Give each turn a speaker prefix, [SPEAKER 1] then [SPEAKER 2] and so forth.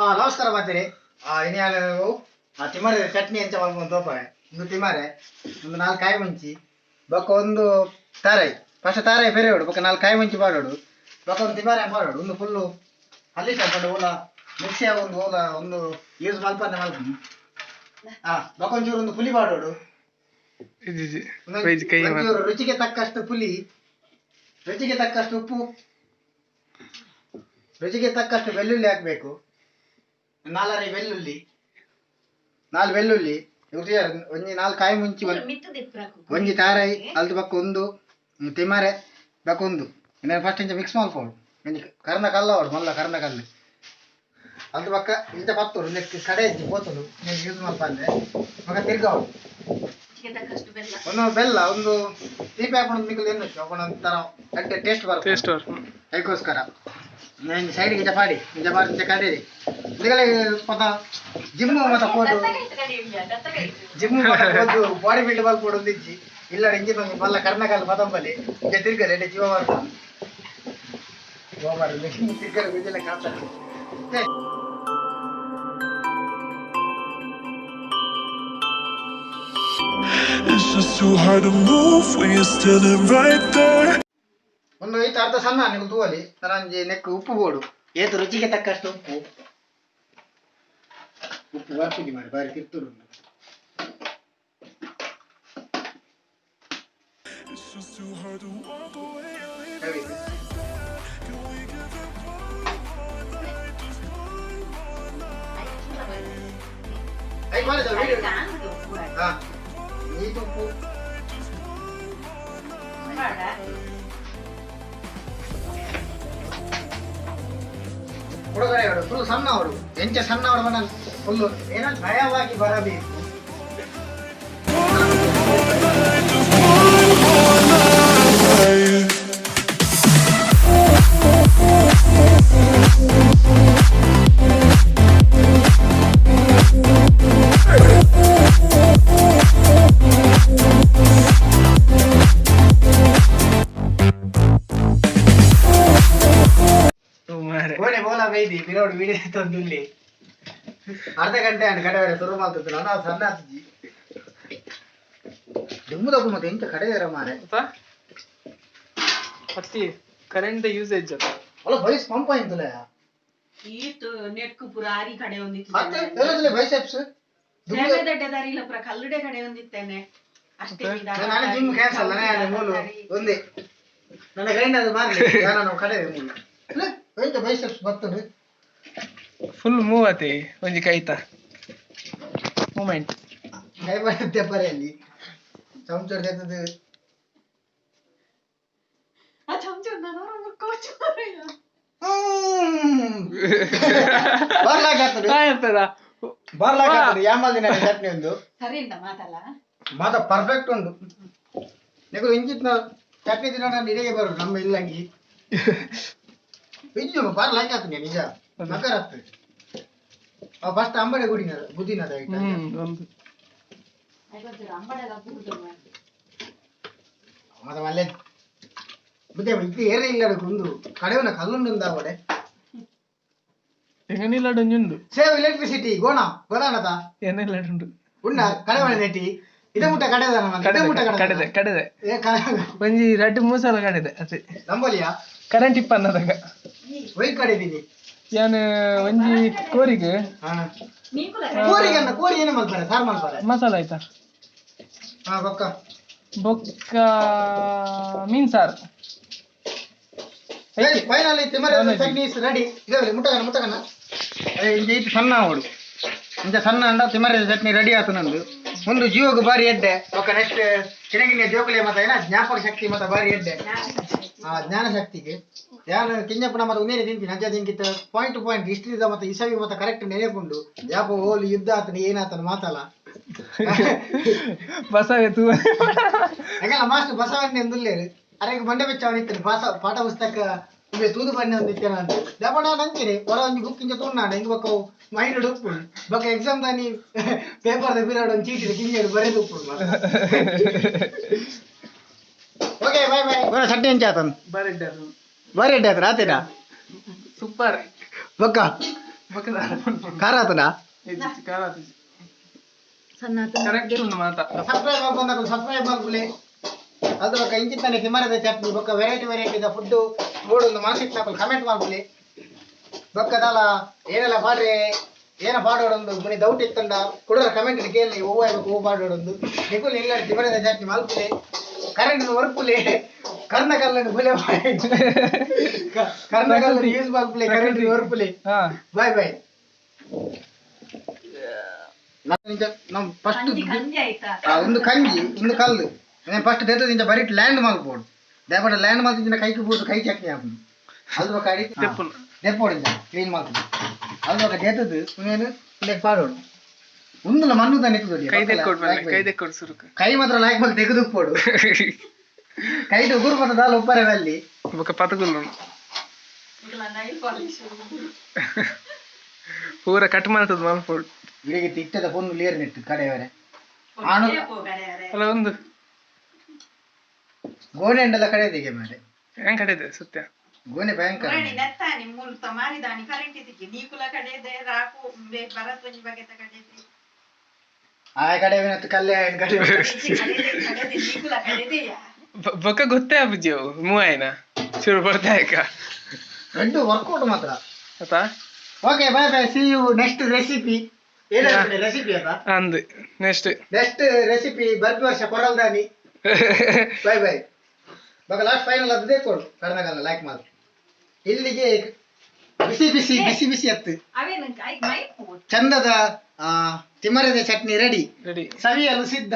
[SPEAKER 1] ನಮಸ್ಕಾರ ಮಾತೇರಿ. ಇನಿಯಾಲು ತಿಮರೆ ಚಟ್ನಿ ಎಂಚ ಮಲ್ಪೊಂದು ತೋಪರೆ. ಒಂದು ತಿಮರೆ, ಒಂದು ನಾಲ್ಕು ಕಾಯಿ ಮುಂಚಿ, ಬೊಕ್ಕ ಒಂದು ತಾರಾಯಿ. ಫಸ್ಟ್ ತಾರಾಯಿ ಫೆರೆಯೋಡು, ಬೊಕ್ಕ ನಾಲ್ಕು ಕಾಯಿ ಮುಂಚಿ ಪಾಡೋಡು, ಬೊಕ್ಕ ಒಂದು ತಿಮರೆ ಪಾಡೋಡು. ಒಂದು ಫುಲ್ಲು ಅಲ್ಲಿ ಪಂಡ ಓಲ ಮಿಕ್ಸಿ ಒಂದು ಓಲ ಒಂದು ಯೂಸ್ ಮಲ್ಪಂದೆ ಮಲ್ಪು. ಬೊಕ್ಕ ಒಂಚೂರು ಒಂದು ಪುಲಿ ಪಾಡೋಡು. ಒಂಚೂರು ರುಚಿಗೆ ತಕ್ಕಷ್ಟು ಪುಲಿ, ರುಚಿಗೆ ತಕ್ಕಷ್ಟು ಉಪ್ಪು, ರುಚಿಗೆ ತಕ್ಕಷ್ಟು ಬೆಳ್ಳುಳ್ಳಿ ಹಾಕಬೇಕು. ನಾಲ್ಕரை ಬೆಳ್ಳುಳ್ಳಿ, ನಾಲ್ ಬೆಳ್ಳುಳ್ಳಿ, ಒಂಜಿ ನಾಲ್ಕು ಕಾಯಿ ಮುಂಚಿ, ಒಂಜಿ ತಾರಾಯಿ, ಅಲ್ದು ಬೊಕ್ಕ ಒಂದು ತಿಮರೆ, ಬೊಕ್ಕ ಒಂದು ಇನ್ನೇನು. ಫಸ್ಟ್ ಇಂಚ ಮಿಕ್ಸ್ ಮಲ್ಪೊಡು. ಒಂಜಿ ಕರ್ನ ಕಲ್ಲ ಅವಡು, ಮಲ್ಲ ಕರ್ನ ಕಲ್ಲು. ಅಲ್ದು ಬೊಕ್ಕ ಇಂಚ ಪತ್ತೊಡು. ನೆಕ್ ಕಡೆ ಇಜ್ಜಿ ಪೋತುಂಡು, ನೀನು ಯೂಸ್ ಮಲ್ಪಂದೆ. ಬೊಕ್ಕ ತಿರ್ಗಾವಡು. ಒಂದು ಬೆಲ್ಲ ಒಂದು ತೀಪೆ ಹಾಕೊಂಡು ಮಿಕ್ಕಲು ಏನು ಒಂಥರ ಎಡ್ಡೆ ಟೇಸ್ಟ್ ಬರ್ತದೆ.
[SPEAKER 2] ಟೇಸ್ಟ್.
[SPEAKER 1] ಅದಕ್ಕೋಸ್ಕರ ನಾನು ಸೈಡ್ಗೆ ಇಂಚ ಪಾಡಿ, ಇಂಚ ಪಾಡಿ, ಇಂಚ ಕಡೀರಿ. ಇದಕ್ಕೆ ಪದ ಜಿಮ್ ಮತ್ತ ಪೋದು, ಜಿಮ್ ಮತ್ತ ಪೋದು ಬಾಡಿ ಬಿಲ್ಡ್ ಮಲ್ಪೊಡು ಒಂದಿಜ್ಜಿ ಇಲ್ಲ. ಇಂಚಿನ ಒಂಜಿ ಮಲ್ಲ ಕರ್ನಕಲ್ಲು ಪದಂಬಲಿ ಇಂಚ ತಿರ್ಗಲೆ ಎಡ್ಡೆ ಜೀವ ಬರ್ತದೆ. ಗೋಬಾರ ತಿರ್ಗಲೆ ಗುಜ್ಜೆಲ್ಲ ಕಾಣ್ತದೆ.
[SPEAKER 3] It's just too hard to move when you're standing right there.
[SPEAKER 1] ಒಂದು ಐತು ಅರ್ಧ ಸಣ್ಣ ನೀವು ತೂವಲಿ. ಒಂಜಿ ನೆಕ್ ಉಪ್ಪು ಬೋಡು. ಏತು ರುಚಿಗೆ ತಕ್ಕಷ್ಟು ಉಪ್ಪು. ಉಪ್ಪು ಬರ್ಪುಜಿ ಮಾರೆ, ಬಾರಿ ತಿರ್ತುಡು.
[SPEAKER 3] It's just too hard to walk away and leave it like that. Can we give it one more night? Just one more night.
[SPEAKER 1] ಐಕ್ ಮಾಡಿದ ವಿಡಿಯೋ. ಹಾ, ಈತು ಉಪ್ಪು. ಹುಡುಗರೆ ಅವರು ಫುಲ್ ಸಣ್ಣ ಅವರು, ಎಂಚ ಸಣ್ಣ ಅವರು ಮನ ಫುಲ್ಲು ಏನೋ ಭಯವಾಗಿ ಬರಬೇಕು.
[SPEAKER 3] Just one more night.
[SPEAKER 2] ಮಾರೆ.
[SPEAKER 1] ಕೋಣೆ ಬೋಲ ಬೈದಿ ಬಿರೋಡು ವಿಡಿಯೋ ತಂದುಲ್ಲಿ. ಅರ್ಧ ಗಂಟೆ ಆಂಡ್ ಕಡೆ ಶುರು ಮಾಡ್ತಿದ್ದು ನಾನು ಸಣ್ಣ ಆತಿಜಿ ಡಿಮ್ಮುದಪ್ಪು ಮತ್ತೆ ಎಂಚ ಕಡೆ ಮಾರೆ.
[SPEAKER 2] ಅತ್ತಿ ಕರೆಂಟ್ ಯೂಸೇಜ್ ಅತ್ತ.
[SPEAKER 1] ಅಲ್ಲ, ಬೈಸ್ ಪಂಪ್ ಆಯ್ತಲ್ಲ.
[SPEAKER 4] ಈತ್ ನೆಕ್ ಪೂರ ಆರಿ ಕಡೆ ಒಂದಿತ್ತು.
[SPEAKER 1] ಮತ್ತೆ ಎಲ್ಲದಲ್ಲ ಬೈಸೆಪ್ಸ್.
[SPEAKER 4] ದಡ್ಡದಾರಿಲ್ಲ, ಪೂರ ಕಲ್ಲುಡೆ ಕಡೆ ಒಂದಿತ್ತೇನೆ ಅಷ್ಟೇ.
[SPEAKER 1] ನಾನು ಜಿಮ್ ಕ್ಯಾನ್ಸಲ್. ನಾನು ಮೂಲು ಒಂದೇ ನನ್ನ ಗ್ರೈಂಡ್ ಅದು ಮಾರ್ಲಿ. ನಾನು ಕಡೆ ಮೂಲು ಎಂಚ ಬೈಸೆಪ್ಸ್ ಬರ್ತದೆ.
[SPEAKER 2] ಫುಲ್ ಮೂವ್ ಆತಿ ಒಂಜಿ ಕೈತ ಮೂಮೆಂಟ್.
[SPEAKER 1] ಕೈ ಬರುತ್ತೆ ಬರೆಯಲ್ಲಿ ಚಮಚ ತೆಗೆದು.
[SPEAKER 4] ಆ ಚಮಚ ನಾನು ಮುಕ್ಕೋಚು.
[SPEAKER 1] ಬರ್ಲಾಕತ್ತದು.
[SPEAKER 2] ಆಯ್ತದ.
[SPEAKER 1] ಬರ್ಲಾಕತ್ತದು. ಯಾಮಲ್ ದಿನ ಚಟ್ನಿ ಒಂದು.
[SPEAKER 4] ಸರಿ ಉಂಟ ಮಾತಲ್ಲ.
[SPEAKER 1] ಮಾತ ಪರ್ಫೆಕ್ಟ್ ಉಂಟು. ನಿಗು ಇಂಚಿತ್ನ ಚಟ್ನಿ ದಿನ ನಾನು ಇಡೆಗೆ ಬರು ನಮ್ಮ ಇಲ್ಲಂಗಿ ಇಜ್ಜು ಬರ್ಲಾಕತ್ತನೆ ನಿಜ ಮಕರ ಫಸ್ಟ್ ಅಂಬಡೆ ಗುಡಿನ ಗುದಿನದ.
[SPEAKER 2] ಒಂದು.
[SPEAKER 4] ಅಂಬಡೆಲ್ಲ ಬೂದು.
[SPEAKER 1] ಮತ್ತೆ ಮಲ್ಲೆ ಮತ್ತೆ ಇದು ಏರೇ ಇಲ್ಲ. ಒಂದು ಕಡೆವನ ಕಲ್ಲುಂಡು ಅವಡೆ.
[SPEAKER 2] ಎಂಗನಿಲ್ಲ ಒಂಜುಂಡು.
[SPEAKER 1] Save electricity ಗೋಣ ಗೋದಾನದ.
[SPEAKER 2] ಏನೆಲ್ಲ ಉಂಟು.
[SPEAKER 1] ಉಂಡ ಕಡೆವನ ನೆಟ್ಟಿ ಇದೇ ಮುಟ್ಟ ಕಡೆದನ ಇದೇ ಮುಟ್ಟ.
[SPEAKER 2] ಕಡೆದೆ.
[SPEAKER 1] ಕಡೆದ.
[SPEAKER 2] ಕಡೆದೆ.
[SPEAKER 1] ಏ ಕಡೆ.
[SPEAKER 2] ಒಂಜಿ ರಡ್ಡು ಮೂಸಲ ಕಡೆದೆ ಅದೇ.
[SPEAKER 1] ನಂಬಲಿಯಾ.
[SPEAKER 2] ಕರೆಂಟ್ ಇಪ್ಪನ್ನದಾಗ.
[SPEAKER 1] ಒಯ್ ಕಡೆದೀನಿ.
[SPEAKER 2] ಯಾನ್ ಒಂಜಿ ಕೋರಿಗೆ.
[SPEAKER 1] ಹಾ.
[SPEAKER 4] ನೀಕುಲ.
[SPEAKER 1] ಕೋರಿಗೆ ಅನ್ನ ಕೋರಿ ಏನೇ ಮಲ್ಪಾರೆ, ಸಾರು ಮಲ್ಪಾರೆ?
[SPEAKER 2] ಮಸಾಲ ಆಯ್ತಾ.
[SPEAKER 1] ಹಾ, ಬೊಕ್ಕ?
[SPEAKER 2] ಬೊಕ್ಕ ಮೀನ್ ಸಾರು.
[SPEAKER 1] ಫೈನಲಿ ತಿಮರೆ ಚಟ್ನಿ is ready. ಇದೇ ಮುಟ್ಟಗನ ಮುಟ್ಟಗನ ಇಂಚ ಇತ್ತು ಸಣ್ಣ ಅವಳು ಇಂಚ ಸಣ್ಣ ಅಂಡ ತಿಮರೆ ಚಟ್ನಿ ರೆಡಿ ಆತು ನಂದು. ಒಂದು ಜೀವಕ್ಕೆ ಬಾರಿ ಎಡ್ಡೆ. ಬೊಕ್ಕ ನೆಕ್ಸ್ಟ್ ಚಿನ್ನಗಿನ್ನ ಜೋಕುಲೆ ಮತ್ತೆ ಏನ ಜ್ಞಾಪಕ ಶಕ್ತಿ ಮತ್ತೆ ಬಾರಿ ಎಡ್ಡೆ. ಆ ಜ್ಞಾನ ಶಕ್ತಿಗೆ ಯಾನ್ ಕಿಂಜಪ್ಪನ ಮತ್ತೆ ಉನ್ನೇನೆ ತಿಂತೀನಿ. ಅಜ್ಜ ತಿಂಕಿತ್ತ ಪಾಯಿಂಟ್ ಟು ಪಾಯಿಂಟ್ ಹಿಸ್ಟ್ರಿದ ಮತ್ತೆ ಇಸವಿ ಮತ್ತೆ ಕರೆಕ್ಟ್ ನೆನೆಪುಂಡು. ಯಾಪ ಓಲ್ ಯುದ್ಧ ಆತನ ಏನಾತನ ಮಾತಲ್ಲ.
[SPEAKER 2] ಬಸವೆ ತೂ.
[SPEAKER 1] ಹಂಗಲ್ಲ ಮಾಸ್ಟರ್ ಬಸವಣ್ಣ ಎಂದುಲ್ಲೇರು ಅರೆಗೆ ಬಂಡೆ ಬೆಚ್ಚವನ ಇತ್ತು ಪಾಸ ಪಾಠ ಪುಸ್ತಕ ಉಂಬೆ ತೂದು ಬಣ್ಣ ಒಂದು ಇತ್ತೇನ ಅಂತ ದಪಣ ನಂಚಿರಿ ಹೊರ ಒಂಜಿ ಬುಕ್ ಇಂಚ ತೂಂಡಾಂಡ ಇಂಗ್ ಬೊಕ್ಕ ಮೈಂಡ್ ಉಪ್ಪುಂಡು. ಬೊಕ್ಕ ಎಕ್ಸಾಮ್ ದಾನಿ ಪೇಪರ್ ದ ಪಿರಿಯಡ್ ಒಂದು ಚೀಟಿ ಕಿಂಜಡ್ ಬರೆದು ಉಪ್ಪುಂಡು. Okay, boy boy. ಚಟ್ನಿ ಎಂಚ ಆತನ್?
[SPEAKER 2] ಬಾರಿ.
[SPEAKER 1] ಬಾರಿ ಎಡ್ಡೆ ಆತ ರಾತ್ರಿಡ.
[SPEAKER 2] ಸೂಪರ್.
[SPEAKER 1] ಬೊಕ್ಕ ಖಾರ ಆತನಾ?
[SPEAKER 2] ಖಾರ.
[SPEAKER 4] ಸಣ್ಣ.
[SPEAKER 2] ಕರೆಕ್ಟ್ ಉಂಡು ಮಾತ.
[SPEAKER 1] ಸಬ್ಸ್ಕ್ರೈಬ್ ಮಾಡ್ಕೊಂಡಾಗ ಸಬ್ಸ್ಕ್ರೈಬ್ ಮಾಡ್ಕೊಳ್ಳಿ. ಅದು ಬೊಕ್ಕ ಇಂಚಿತ್ತಾನೆ ತಿಮರದ ಚಟ್ನಿ ಬೊಕ್ಕ ವೆರೈಟಿ ವೆರೈಟಿದ ಫುಡ್ ಬೋಡೊಂದು ಮನಸ್ಸಿಟ್ಟು ಕಮೆಂಟ್ ಮಾಡ್ಕೊಳ್ಳಿ. ಬೊಕ್ಕ ದಾಲ ಏನೆಲ್ಲ ಪಾಡ್ರೆ, ಏನ ಪಾಡೋಡೊಂದು ಮುನಿ ಡೌಟ್ ಇತ್ತಂಡ ಕುಡರ ಕಮೆಂಟ್ ಕೇಳಿ. ಹೂವು ಆಯ್ಬೇಕು, ಹೂವು ಪಾಡೋಡೊಂದು ನಿಕುಲ್ ಇಲ್ಲ. ತಿಮರದ ಚಟ್ನಿ ಮಲ್ಪುಲೆ, ಕರೆಂಟ್ ವರ್ಪುಲೆ, ಕರ್ಣ ಕಲ್ಲನ್ನು ಬುಲೆ ಮಾಡಿ ಕರ್ಣ ಕಲ್ಲನ್ನು ಯೂಸ್ ಮಲ್ಪುಲೆ, ಕರೆಂಟ್ ವರ್ಪುಲೆ.
[SPEAKER 2] ಹಾ.
[SPEAKER 1] Bye bye. ನಾವು ಫಸ್ಟ್
[SPEAKER 4] ಕಂಜಿ ಕಂಜಿ ಆಯ್ತಾ?
[SPEAKER 1] ಒಂದು ಕಂಜಿ, ಒಂದು ಕಲ್ಲು. నేను ಫಸ್ಟ್ ದೆತ್ತದಿಂಚ ಬರಿಟ್ ಲ್ಯಾಂಡ್ ಮಲ್ಪೋಡು. ದೇಪಡ ಲ್ಯಾಂಡ್ ಮಲ್ತಿಂಚಿನ ಕೈಕ್ ಬೂರ್ದು ಕೈ ಚಟ್ನಿ ಆಪುಂಡು. ಅದು ಬೊಕ್ಕ ಅಡಿ
[SPEAKER 2] ದೆಪ್ಪುನು.
[SPEAKER 1] ದೆಪ್ಪೋಡು, ಇಂಚ ಕ್ಲೀನ್ ಮಲ್ತದು. ಅದು ಬೊಕ್ಕ ದೆತ್ತದು ಉಂದೇನು ಉಂದೆಕ್ ಪಾಡೋಡು. ಉಂದುಲ ಮಣ್ಣು ತಾನೆ ಇತ್ತುದೊಡಿ.
[SPEAKER 2] ಕೈ ದೆಕ್ಕೊಡು ಬನ್ನಿ, ಕೈ ದೆಕ್ಕೊಡು ಸುರುಕು.
[SPEAKER 1] ಕೈ ಮಾತ್ರ ಲಾಯ್ಕ್ ಮಲ್ತ್ ತೆಗೆದು ಉಪ್ಪೋಡು. ಕೈಟ್ ಉಗುರು ಮಾತ್ರ ದಾಲ ಉಪ್ಪರೆ ಬಲ್ಲಿ.
[SPEAKER 2] ಬೊಕ್ಕ ಪತಗುಲ್ಲು.
[SPEAKER 4] ಇಲ್ಲ, ನೈಲ್ ಪಾಲಿಶ್.
[SPEAKER 2] ಪೂರ ಕಟ್ ಮಾಡ್ತದ ಮಲ್ಪೋಡು.
[SPEAKER 1] ಇಡೀ ಇಟ್ಟದ ಪೊನ್ನು ಲೇರ್ ನೆಟ್ಟು ಕಡೆಯವರೆ ಆನು.
[SPEAKER 2] ಅಲ್ಲ, ಒಂದು
[SPEAKER 1] ಗೋಣೆ ಅಂಡಲ ಕಡೆದಿಗೆ ಮೇಲೆ.
[SPEAKER 2] ಹೆಂಗ್ ಕಡೆದೆ ಸತ್ಯ.
[SPEAKER 1] ಗೋಣೆ ಭಯಂಕರ.
[SPEAKER 4] ನೆತ್ತಾನಿ ಮುಲ್ತ ಮಾರಿದಾನಿ ಕರೆಂಟ್ ಇದಕ್ಕೆ ನೀಕುಲ ಕಡೆದೆ ರಾಕು ಭರತ್ ಒಂಜಿ ಬಗೆತ ಕಡೆದೆ.
[SPEAKER 1] ಆ ಕಡೆ ಕಲ್ಲೆ ಕಡೆ.
[SPEAKER 4] ಕಡೆದೆ ಕಡೆದೆ ನೀಕುಲ ಕಡೆದೆಯಾ.
[SPEAKER 2] ಬೊಕ್ಕ ಗೊತ್ತೇ ಆಪುಜಿ ಅವು ಮೂವಾಯಿನ ಶುರು ಬರ್ತಾ ಆಯ್ಕ.
[SPEAKER 1] రెండు ವರ್ಕೌಟ್ ಮಾತ್ರ.
[SPEAKER 2] ಆತಾ.
[SPEAKER 1] Okay, bye bye, see you next recipe. ಏನಾಗ್ತದೆ ರೆಸಿಪಿ ಅಲ್ಲ?
[SPEAKER 2] ಅಂದ್ ನೆಕ್ಸ್ಟ್.
[SPEAKER 1] ನೆಕ್ಸ್ಟ್ ರೆಸಿಪಿ ಬರ್ಪಿ ವರ್ಷ ಕೊರಲ್ದಾನಿ. Bye bye. ಬಗ ಲಾಸ್ಟ್ ಫೈನಲ್ ಅದು ಕೊಡು. ಕರ್ನಾಟಕ ಲೈಕ್ ಮಾಡಿ. ಇಲ್ಲಿಗೆ ಬಿಸಿ ಬಿಸಿ ಬಿಸಿ ಬಿಸಿ ಅತ್ತು.
[SPEAKER 4] ಅವೇನು ಮೈ.
[SPEAKER 1] ಚಂದದ ತಿಮರದ ಚಟ್ನಿ ರೆಡಿ.
[SPEAKER 2] ರೆಡಿ.
[SPEAKER 1] ಸವಿಯಲು ಸಿದ್ಧ.